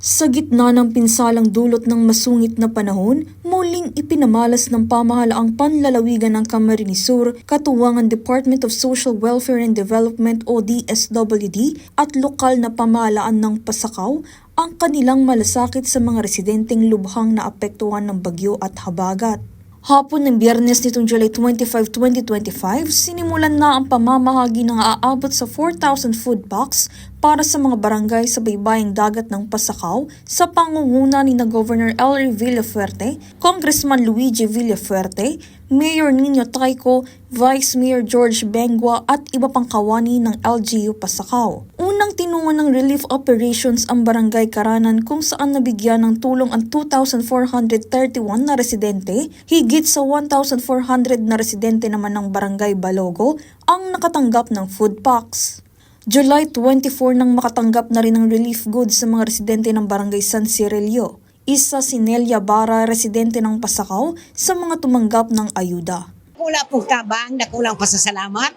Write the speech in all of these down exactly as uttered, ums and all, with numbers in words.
Sa gitna ng pinsalang dulot ng masungit na panahon, muling ipinamalas ng pamahalaang panlalawigan ng Camarines Sur, katuwang ang Department of Social Welfare and Development o D S W D at lokal na pamahalaan ng Pasacao, ang kanilang malasakit sa mga residenteng lubhang naapektuhan ng bagyo at habagat. Hapon ng Biyernes nitong July twenty-five, twenty twenty-five, sinimulan na ang pamamahagi ng aabot sa four thousand food packs para sa mga barangay sa baybayang dagat ng Pasacao sa pangunguna ni na Governor Elry Villafuerte, Congressman Luigi Villafuerte, Mayor Nino Tayco, Vice Mayor George Bengua at iba pang kawani ng L G U Pasacao. Unang tinungo ng relief operations ang Barangay Karanan, kung saan nabigyan ng tulong ang two thousand four hundred thirty-one na residente, higit sa one thousand four hundred na residente naman ng Barangay Balogo ang nakatanggap ng food packs. July twenty-four nang makatanggap na rin ng relief goods sa mga residente ng Barangay San Cirilo. Isa si Nelia Bara, residente ng Pasacao, sa mga tumanggap ng ayuda. Dakula pong tabang, dakulang pasasalamat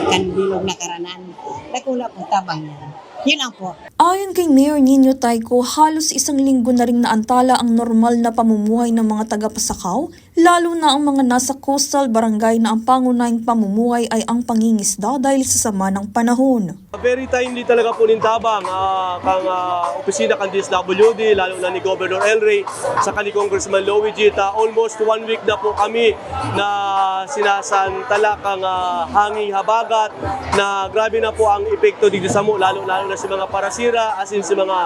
kan bilog na Karanan. Dakula pong tabang yan. Yun lang po. Ayon kay Mayor Nino Tayco, halos isang linggo na ring naantala ang normal na pamumuhay ng mga taga-Pasacao, lalo na ang mga nasa coastal barangay na ang pangunahing pamumuhay ay ang pangingisda dahil sa sama ng panahon. Very timely talaga po nin tabang ah, kang ah, opisina kan D S W D, lalo na ni Governor Elry, saka ni Congressman Luigi. Ta almost one week na po kami na sinasantala kang ah, hanging habagat na grabe na po ang epekto dito sa mo, lalo lalo na sa mga parasira, as in sa mga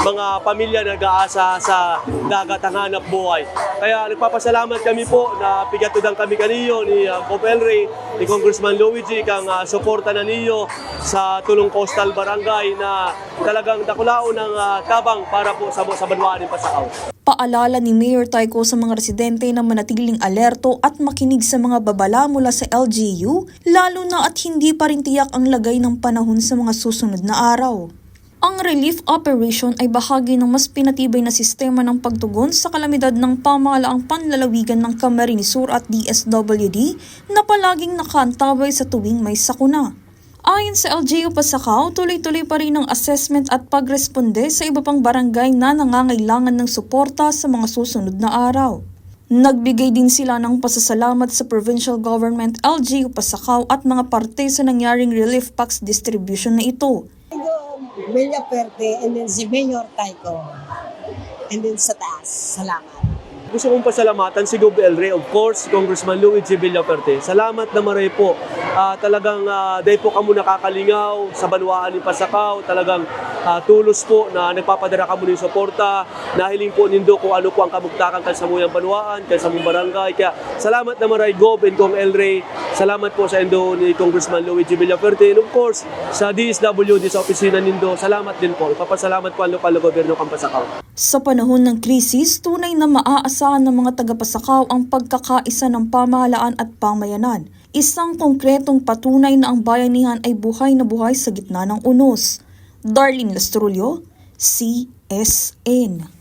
mga pamilya na nag-aasa sa dagat ang hanap buhay. Kaya nagpapasalamat kami po na pigatudan kami kaniyo ni ah, Gov Elry, ni Congressman Luigi, kang ah, suporta na niyo sa Tulong Coastal Barangay na talagang dakulaon ang ah, tabang para po sa, sa banwaan ng Pasacao. Paalala ni Mayor Tayco sa mga residente na manatiling alerto at makinig sa mga babala mula sa L G U, lalo na at hindi pa rin tiyak ang lagay ng panahon sa mga susunod na araw. Ang relief operation ay bahagi ng mas pinatibay na sistema ng pagtugon sa kalamidad ng pamahalaang panlalawigan ng Camarines Sur at D S W D na palaging nakaantabay sa tuwing may sakuna. Ayon sa L G U Pasacao, tuloy-tuloy pa rin ang assessment at pagresponde sa iba pang barangay na nangangailangan ng suporta sa mga susunod na araw. Nagbigay din sila ng pasasalamat sa Provincial Government, L G U Pasacao at mga parte sa nangyaring relief packs distribution na ito. Bella Perte and then si Mayor Tayco. And then sa taas. Salamat. Gusto kong pasalamatan si Gov Elry, of course, si Congressman Luigi Villaferte. Salamat na maray po. Ah, talagang uh, dahil po kamo nakakalingaw sa banwaan ni Pasacao, talagang uh, tulos po na nagpapadara kamo ng suporta. Nahiling po nindo kung ano po ang kabugtakan kan samuyang banwaan, kan samong barangay. Kaya salamat na maray, Gov and Cong Elry. Salamat po sa indo ni Congressman Luigi Villaferte. And of course, sa D S W D sa opisina nindo, salamat din po. Ipapasalamat po ang lokal na gobyerno kan Pasacao. Sa panahon ng krisis, tunay na maaasahan ng mga taga-Pasacao ang pagkakaisa ng pamahalaan at pamayanan, isang konkretong patunay na ang bayanihan ay buhay na buhay sa gitna ng unos. Darlene Lastrullo, C S N.